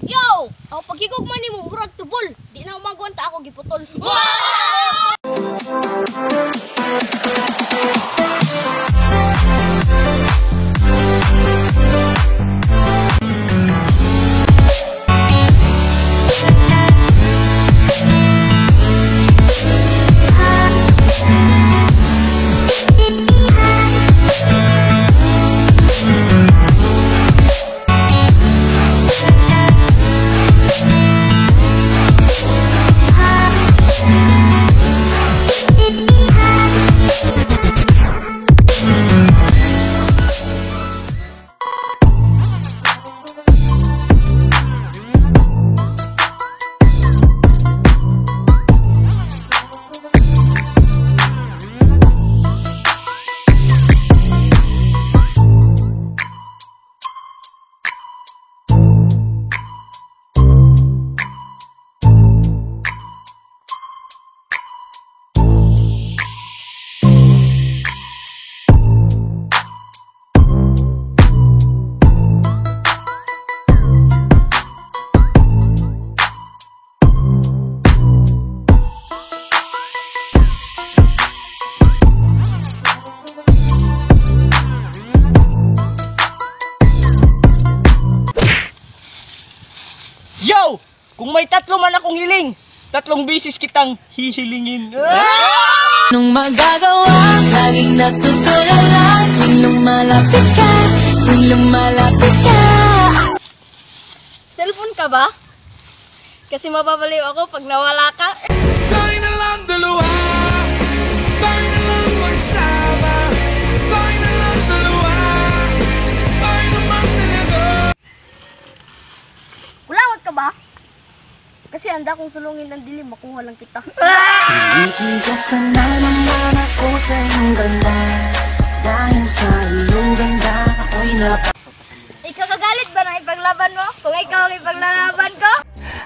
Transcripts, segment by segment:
Yo! Ako paghigugma nimo murag tubol. Di na umagwanta ako giputol. Yo! Kung may tatlo man akong hiling, tatlong bisis kitang hihilingin. Anong magagawa? Laging natutulala. Tuwing lumalapit ka, tuwing lumalapit ka. Cellphone ka ba? Kasi mababaliw ako pag nawala ka. Tayo na lang dalawa. Tayo na lang magsama. Tayo na lang dalawa. Tayo naman talaga. Kulawat ka ba? Kasi handa kong sulungin ng dilim, makuha lang kita. Pinigtigasan na naman ako sa iyong ganda. Dahil sa iyong ganda ako'y napa. Ikakagalit ba na ipaglaban mo? Kung ikaw ang ipaglalaban ko?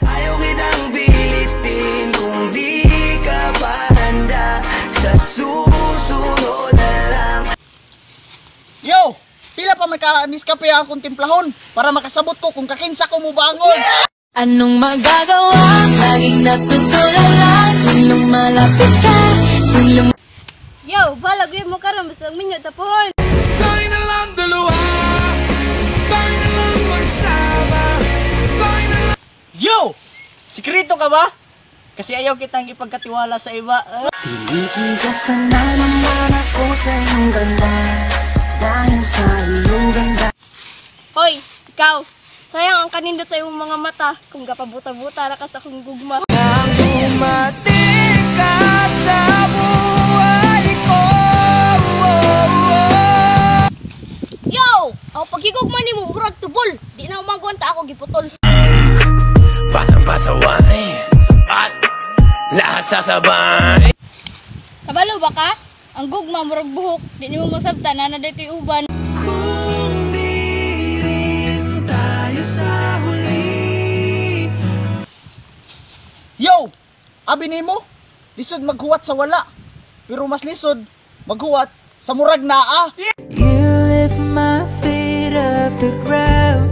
Ayaw kitang pilitin kung di ka pa handa. Sa susunod na lang. Yo! Pila pa may ka-Nescafe ang akong timplahon para makasabot ko kung kakinsa ko mubangon. Anong magagawa? Laging natutulala. Tuwing lumalapit ka, tuwing Yo, balag mo karon basta ang minyo tapon. Tayo na lang dalawa. Tayo na lang magsama. Tayo na lang. Yo! Sikreto ka ba? Kasi ayaw kitang ipagkatiwala sa iba. Pinigtigasan na naman ako sa iyong ganda. Dahil sa iyong ganda. Hoy, ikaw. Sayang ang kanindot sa imong mga mata kung gapabuta-buta ra ka sa akong gugma. Nang dumating ka sa buhay ko. Yo! Ako paghigugma nimo murag tubol. Di na umagwanta ako giputol. Batang pasaway at lahat sasabay. Kabalo ba ka? Ang gugma murag buhok, di nimo masabtan na na dito'y uban. Kung di rin tayo sa huli. Yo! Abi nimo, lisod maghuwat sa wala. Pero mas lisod maghuwat sa murag naa. You lift my feet off the ground.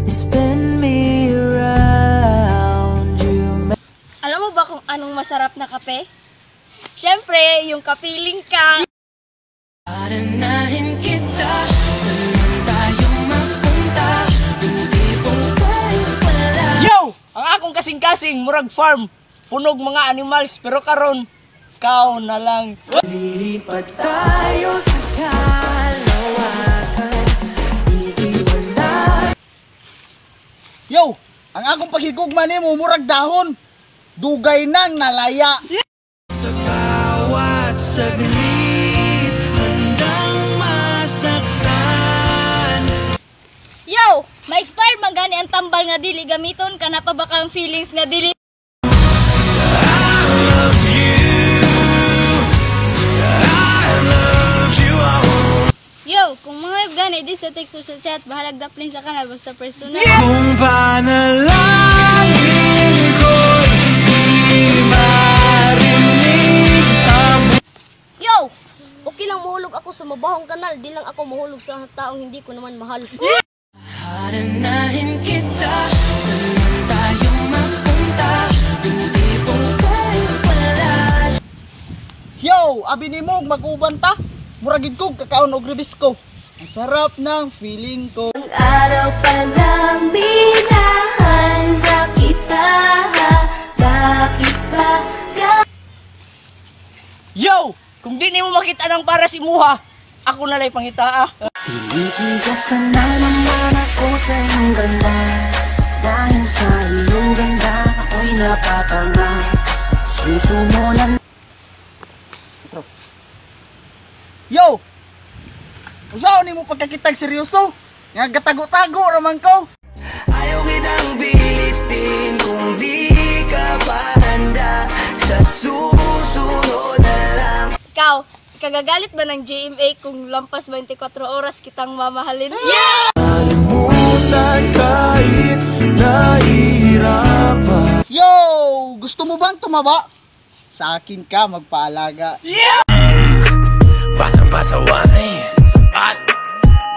You spin me around. You Alam mo ba kung anong masarap na kape? Siyempre, yung kapiling ka. Haranahin kita. Saan man tayo mapunta, yung tipong kahit wala. Yo! Ang akong kasing-kasing murag farm, punog mga animals pero karon cow na lang. Lilipat tayo sa kalawakan. Iiwan na. Yo! Ang akong paghigugma nimo murag dahon. Dugay nang nalaya. Sa bawat saglit, handang masaktan. Yo! Ma-expire man gani ang tambal nga dili gamiton kana pa ba kang feelings nga dili. I love you. I loved you all. Yo, kung mga gani di sa text or sa chat, bahalag dapling sa kanal basta personal. Kung panalangin ko'y di marinig ang Yo! Okay lang mahulog ako sa mabahong kanal, di lang ako mahulog sa taong hindi ko naman mahal. Haranahin kita. Yo, abi nimo mag-uban ta. Mura gid ko kakaon og ribisko. Ang sarap ng feeling ko. Ang araw pa lang minahal na kita. Bakit ba Yo! Kung di nimo makita ng para si Muha, ako na lay pangitaa. Tinitigasan na naman ako sa iyong ganda. Dahil sa iyong ganda, ako'y napatanga. Susumulan. Yo! Usaon nimo pagkakitag seryoso? Nga gatago-tago raman ko. Ayaw kitang pilitin kung di ka pa handa. Sa susunod na lang. Ikaw, ikagagalit ba ng GMA kung lampas 24 oras kitang mamahalin? Kalimutan kahit nahihirapan. Yo! Gusto mo bang tumaba? Sa akin ka magpaalaga. Batang pasaway at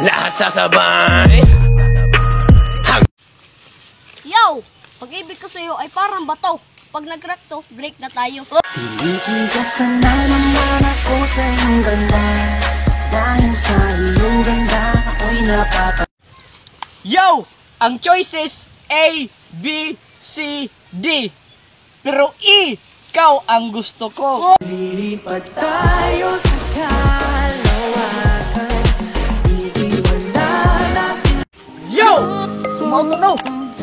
lahat sasabay. Yo! Pag-ibig ko sa'yo ay parang bato. Pag nag-crack to, break na tayo. Tinitigasan na naman ako sa iyong ganda. Dahil sa iyong ganda, ako'y napatanga. Yo! Ang choices A, B, C, D. Pero E, ikaw ang gusto ko. Lilipat tayo sa kalawakan. Iiwan na natin. Yo! Tumaw mo no!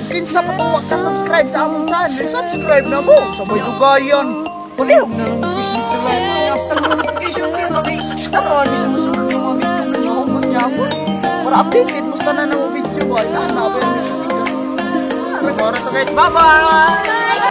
Kinsa pa to ka subscribe sa among channel, subscribe na mo! Sabay dugayan! Palihog na lang business sa live. Hasta notification bell kay tanawan mi sa musulod ng mga video na niyo magyapon. Para updated mo sa tanan ng video ba? Lahat na ba yung music? Para to guys, bye-bye!